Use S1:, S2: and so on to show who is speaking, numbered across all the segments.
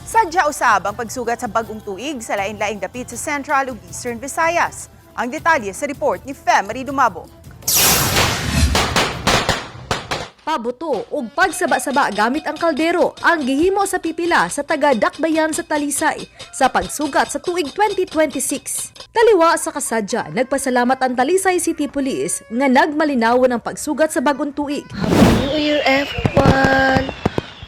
S1: Sadya usab ang pagsugat sa bagong tuig sa lain-laing dapit sa Central ug Eastern Visayas. Ang detalye sa report ni Fe Marie Dumabo.
S2: Pabuto ug pagsaba-saba gamit ang kaldero ang gihimo sa pipila sa taga Dakbayan sa Talisay sa pagsugat sa tuig 2026. Taliwa sa kasadya, nagpasalamat ang Talisay City Police nga nagmalinawon ang pagsugat sa bagong tuig.
S3: New Year, everyone!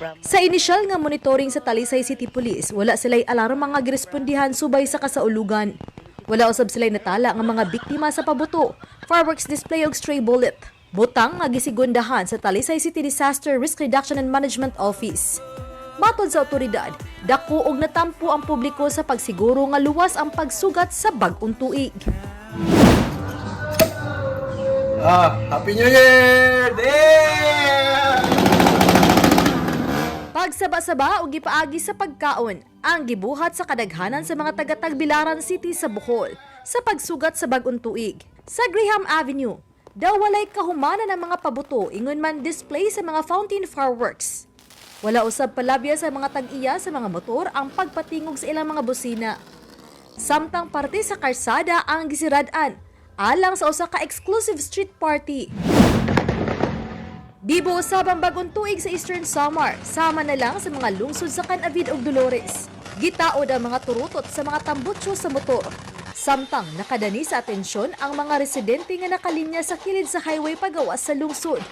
S3: From
S2: Sa inisyal nga monitoring sa Talisay City Police, wala sila'y alarma nga girespondihan subay sa kasaulugan. Wala usab sila'y natala nga mga biktima sa pabuto, fireworks display ug stray bullet. Butang nga gisigundahan sa Talisay City Disaster Risk Reduction and Management Office. Matod sa otoridad, dako og natampo ang publiko sa pagsiguro nga luwas ang pagsugat sa bag-ong tuig.
S4: Ah, Happy New Year! Damn!
S2: Pagsaba-saba o gipaagi sa pagkaon ang gibuhat sa kadaghanan sa mga taga-Tagbilaran City sa Bohol sa pagsugat sa bag-ong tuig. Sa Graham Avenue, daw walay kahumanan ng mga pabuto ingon man display sa mga fountain fireworks. Wala usab palabya sa mga tag-iya sa mga motor ang pagpatingog sa ilang mga busina. Samtang parte sa karsada ang gisirad-an alang sa usa ka exclusive street party. Bibo usab ang bagong tuig sa Eastern Samar, sama na lang sa mga lungsod sa Canavid ug Dolores. Gitaod ang mga turutot sa mga tambutso sa motor. Samtang nakadani sa atensyon ang mga residente nga nakalinya sa kilid sa highway pagawas sa lungsod.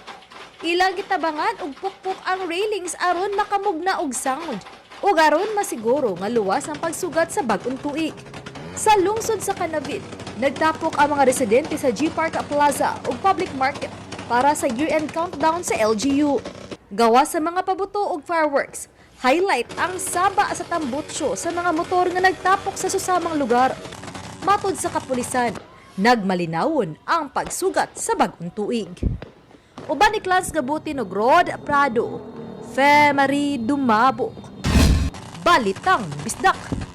S2: Ilang gitabangan og pukpok ang railings aron makamugna og sound ug aron masiguro nga luwas ang pagsugat sa bag-ong tuig. Sa lungsod sa Canavid, nagtapok ang mga residente sa G Park Plaza ug public market para sa year-end countdown sa LGU. Gawa sa mga pabuto ug fireworks, highlight ang saba sa tambutso sa mga motor nga nagtapok sa susamang lugar. Matod sa kapulisan, nagmalinawon ang pagsugat sa bag-ong tuig. Uban ni Clans Gabutin og Rod Prado, Fe Marie Dumabok. Balitang Bisdak.